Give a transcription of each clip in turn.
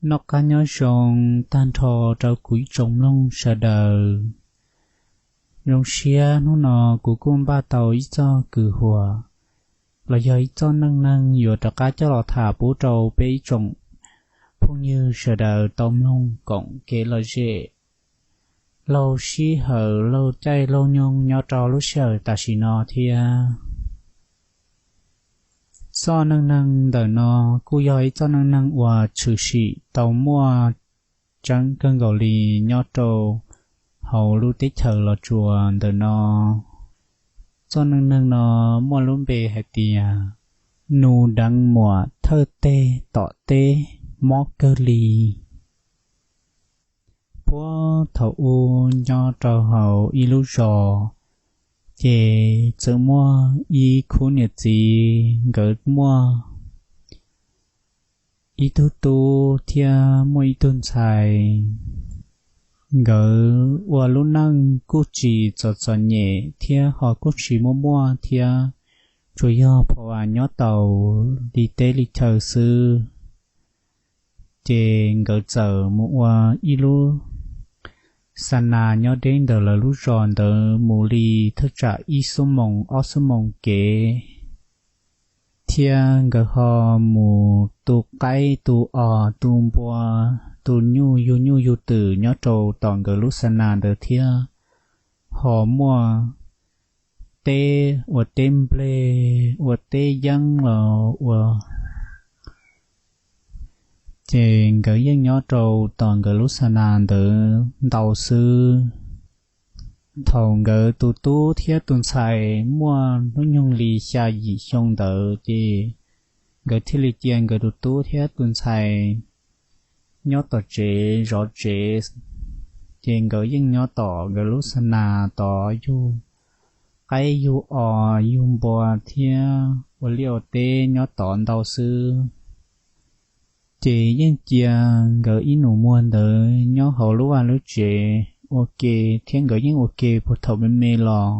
Noj qab nyob zoo tag nrho rau kuv ib tsoom mloog sawv daws. Zoo siab hnub no kuv kuj npaj tau ib txoj kwv huam los yog ib txoj neej neeg yuav rov qab coj los tham pub rau peb ib tsoom phooj ywg sawv daws tau mloog koom kev lom zem laug sij hawm laug caij laug nyoog nyob rau lub sij hawm tam sim no thiab. Txoj neej neeg ntawm no kuj yog ib txoj neej neeg uas tshwm sim tau muaj tseeb kawg nkaus li nyob rau hauv lub teb chaws Los Tsuas ntawm no. Txoj neej neeg no muaj lub npe hais tias nus deev muam thawj teg tom teb mob kawg li. Puag thaum ub nyob rau hauv ib lub zos, ces txawm muaj ib khub niam txiv, nkawd muaj ib tug tub thiab muaj ib tug ntxhais. Nkawd ua lub neej kuj tsis txom txom nyem thiab ho kuj tsis muaj muaj thiab, tsuas yog pha as nyob tau li teb li chaw xwb. Ces nkawd txawm mus ua ib lub xa nas nyob deb ntawm lawv lub zos ntawd mus li thaj tsam ib xuab moos ob xuab moos kev, thiab nkawd ho mus tu qaib tu os tu npua, tu nyuj yug nyuj yug twm nyob rau tom nkawd lub xa nas ntawd thiab. Ho muaj teb ua teb nplej, ua teb yeeb los ua, ces nkawd yeej nyob rau tom nkawd lub xa nas ntawd ntau xwb. Thaum nkawd tus tub thiab tus ntxhais muaj hnub nyoog li xya yim xyoo ntawd, ces nkawd thiaj li cia nkawd tus tub thiab tus ntxhais nyob tom tsev zov tsev. Ces nkawd yeej nyob tom nkawd lub xa nas tod yug qaib yug os yug npua thiab ua liaj ua teb nyob tod ntau xwb. Ces yeej cia nkawd ib nus muag ntawd nyob hauv lub vaj lub tsev ua ke, thiab nkawd yeej ua ke puag thaum me me los.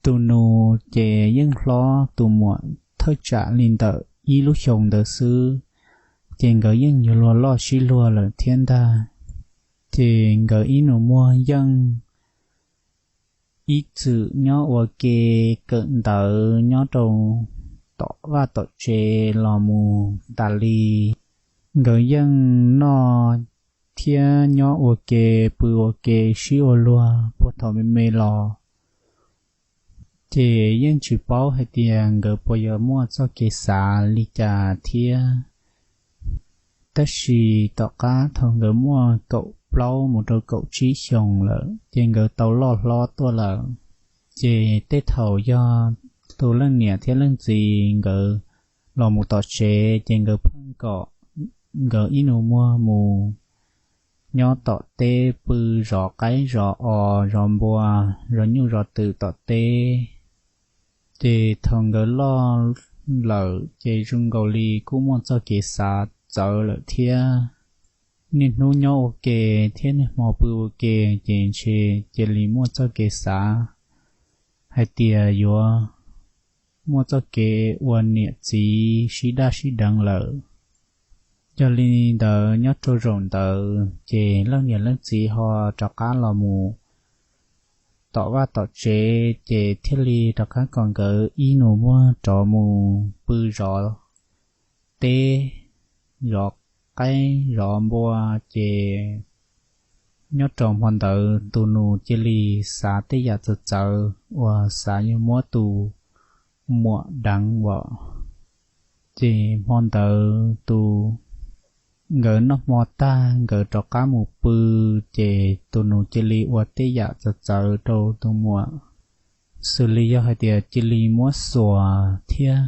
Tus nus ces yeej hlob tus muam thawj tsam li ntawm ib lub xyoos ntawd xwb, ces nkawd yeej yuav luag loj sib luag lawm thiab ntag. Ces nkawd ib nus muag yeej ib txwm nyob ua ke kawm ntawv nyob rau tom vaj tom tsev los mus tas li. Nkawd yeej noj thiab nyob ua ke, pw ua ke, sib ua luag puag thaum me me los. Ces yeej tsis paub hais tias nkawd puas yuav muaj txoj kev xav li cas thiab. Tab sis tom qab thaum nkawd muaj kaum plaub mus rau kaum tsib xyoos lawm, ces nkawd tau loj hlob tuaj lawm. Ces tej thaum yog tus leej niam thiab leej txiv nkawd los mus tom tsev, ces nkawd pheej kom nkawd ib nus muag mus nyob tom teb pw, zov qaib zov os zov npua, zov nyuj zov twm tom teb. Ces thaum nkawd loj lawm, ces zoo nkaus li kuj muaj txoj kev xav txawv lawm thiab. Niaj hnub nyob ua ke thiab niaj hmo pw ua ke, ces ntshe cia li muaj txoj kev xav hais tias yuav muaj txoj kev ua niam txiv sib daj sib deev lawm. Yog li ntawd, nyob rau zaum ntawd ces leej niam leej txiv ho rov qab los mus tom vaj tom tsev, ces thiaj li rov qab kom nkawd ib nus muag rov mus pw zov teb, zov qaib zov npua. Ces nyob rau hmo ntawd tus nus cia li xav tej yam txawv txawv uas xav yuav muab tus muam deev as. Ces hmo ntawd tus, nkawd noj hmo tag nkawd rov qab mus pw, ces tus nus cia li ua tej yam txawv txawv rau tus muam, xws li yog hais tias cia li muab xuas thiab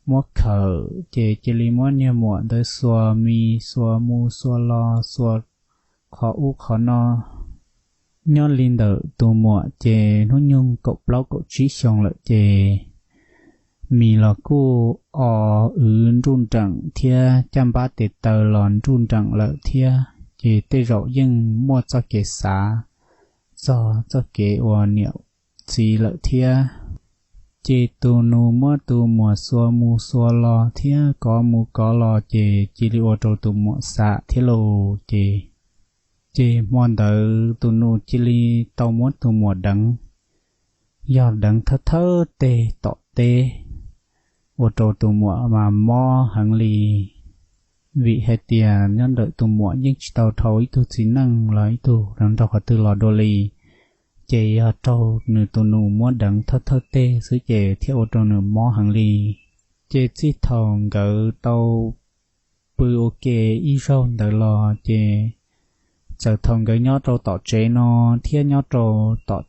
muab khawm, ces cia li muab niag muam ntawd xuas mis xuas mus xuas los xuas qhov ub qhov no. Nyob li ntawm tus muam ces hnub nyoog kaum plaub kaum tsib xyoo lawm, ces mis los kuj o wv nruj nreem thiab caj npab tes taw los nruj nreem lawm thiab, ces tej zaum yeej muaj txoj kev xav txog txoj kev ua niam txiv lawm thiab. Ces tus nus muab tus muam xuas mus xuas los thiab kov mus kov los ces cia li ua rau tus muam xam thiab lauj. Ces, ces hmo ntawd tus nus cia li tau muab tus muam deev, yog deev thawj thawj teg tom teb, ua rau tus muam mas mob heev li. Vim hais tias nyob ntawm tus muam yeej tsis tau dhau ib tug txiv neej los ib tug nrog qhov twg los dua li, ces yog raug nws tus nus muab deev thawj thawj teg xwb ces thiaj ua rau nws mob heev li. Ces txij thaum nkawd tau pw ua ke ib zaug ntawd los ces txawm thaum nkawd nyob rau tom tsev no thiab nyob rau tom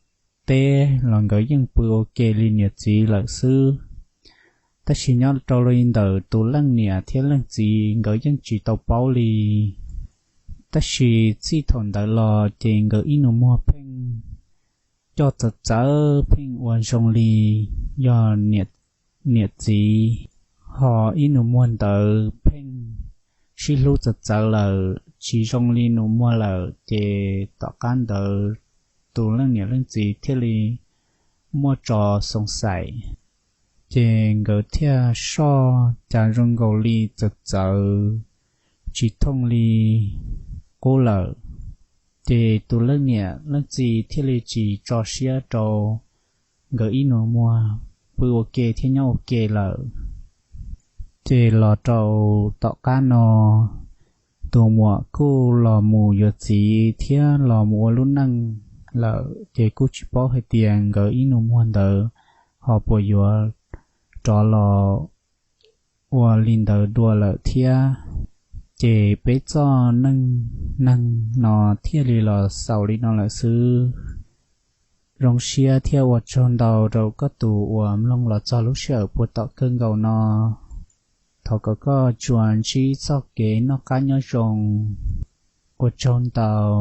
teb los nkawd yeej pw ua ke li niam txiv lawm xwb. Tab sis nyob rau li ntawm tus leej niam thiab leej txiv nkawd yeej tsis tau paub li. Tab sis txij thaum ntawd los ces nkawd ib nus muag pheej coj txawv txawv pheej ua zoo li yog niam txiv, ho ib nus muag ntawd pheej sib hlub txawv txawv lawm tsis zoo li nus muag lawm ces tom qab ntawd tus leej niam leej txiv thiaj li muaj tso xoo xais, ces nkawd thiaj soj cas zoo nkaus li txawv txawv tsis thooj li qub lawm. Ces tus leej niam leej txiv thiaj li tsis tso siab rau nkawd ib nus muag pw ua ke thiab nyob ua ke lawm. Ces los rau tom qab no tus muam kuj los mus yuav txiv thiab los mus ua lub neej lawm ces kuj tsis paub hais tias nkawd ib nus muag ntawd ho puas yuav rov los ua li ntawd dua lawm thiab. Ces peb txoj neej neeg no thiaj li los xaus li no lawm xwb. Zoo siab thiab ua tsaug ntau rau koj tus uas mloog los txog lub sij hawm puag tom kawg nkaus no. Thov kom koj tsuas ntsib txoj kev noj qab nyob zoo. Ua tsaug ntau.